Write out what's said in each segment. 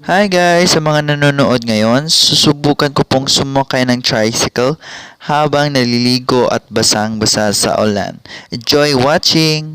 Hi guys! Sa mga nanonood ngayon, susubukan ko pong sumakay ng tricycle habang naliligo at basang-basa sa ulan. Enjoy watching!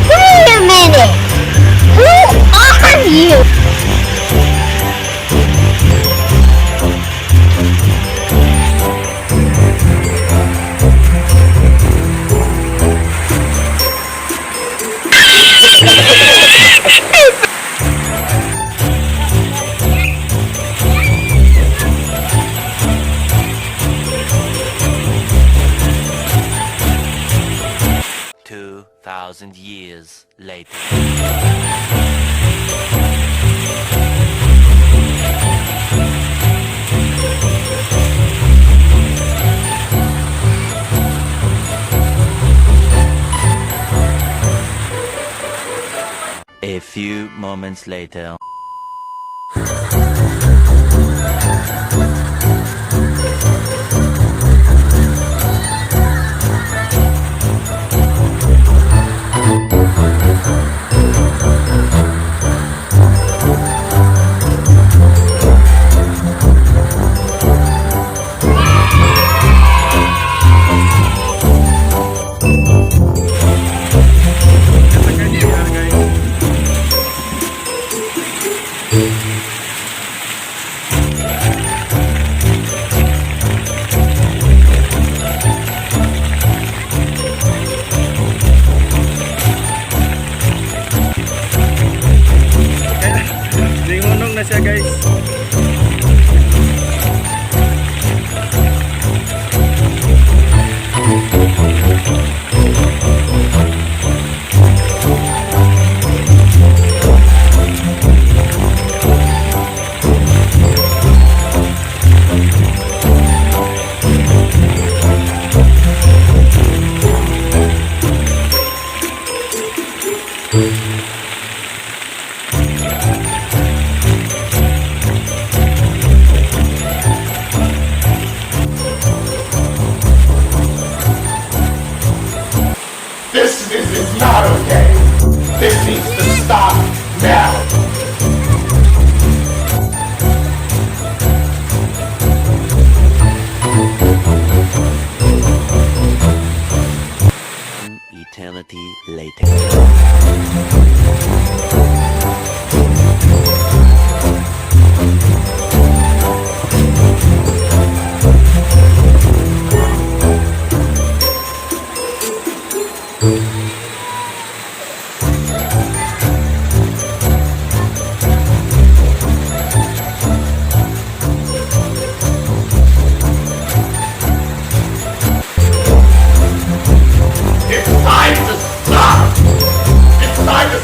Wait a minute! Who are you? Two thousand years later. A few moments later. Lingonong na siya, guys. This is not okay. This needs to stop now. Eternity later. It's time to stop. It's time to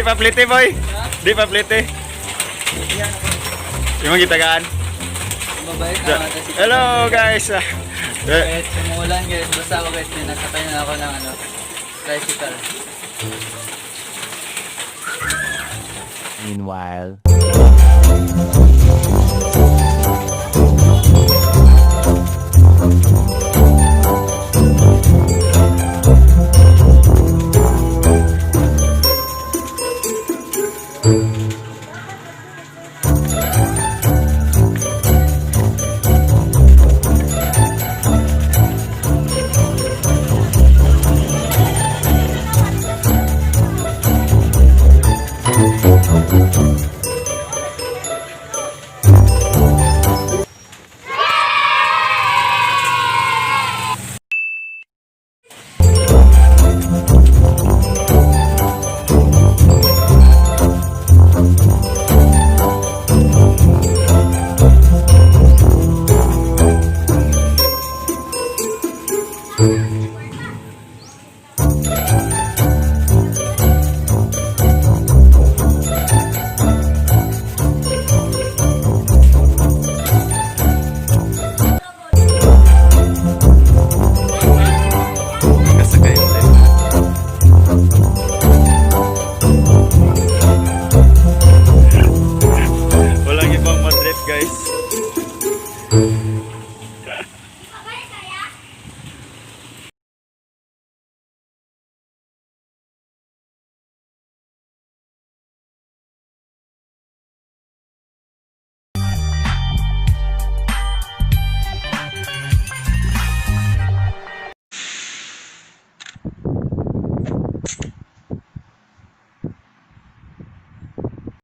pa plite boy. Di pa plite. Yung gitagaan. Mabait na ata si Hello guys. Kahit umulan, kahit basa ako, kahit nasakay na ako ng tricycle. Meanwhile.